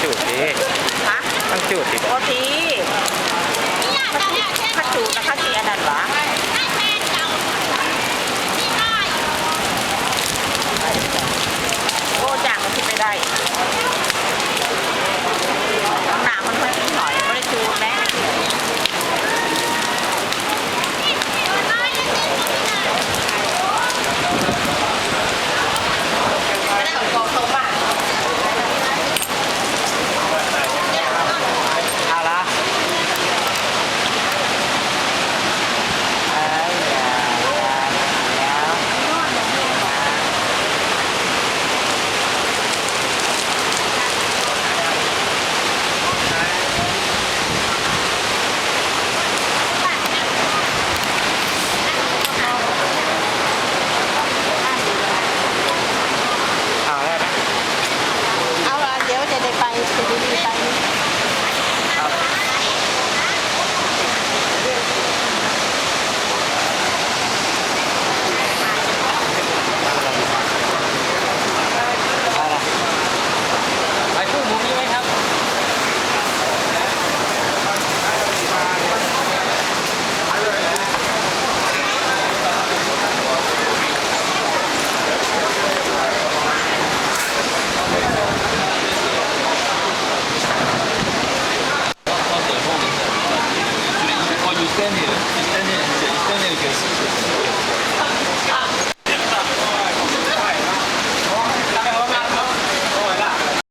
ຈູດຕິ ຮະ? ມັນຈູດຕິບໍ່? ບໍ່ຕີ ເຂົາຈູດ ເຂົາຈູດນະ ເຂົາຊິອັນນັ້ນຫວາ? ໂອ້ ຈ້າງມັນຊິໄປໄດ້ ໜ້າມັນຄ່ອຍຊິຫອຍ ບໍ່ໄດ້ຈູດແມ້. ເອົາລະ ດຽວຈະໄດ້ໄປ ຈະໄດ້ໄປ.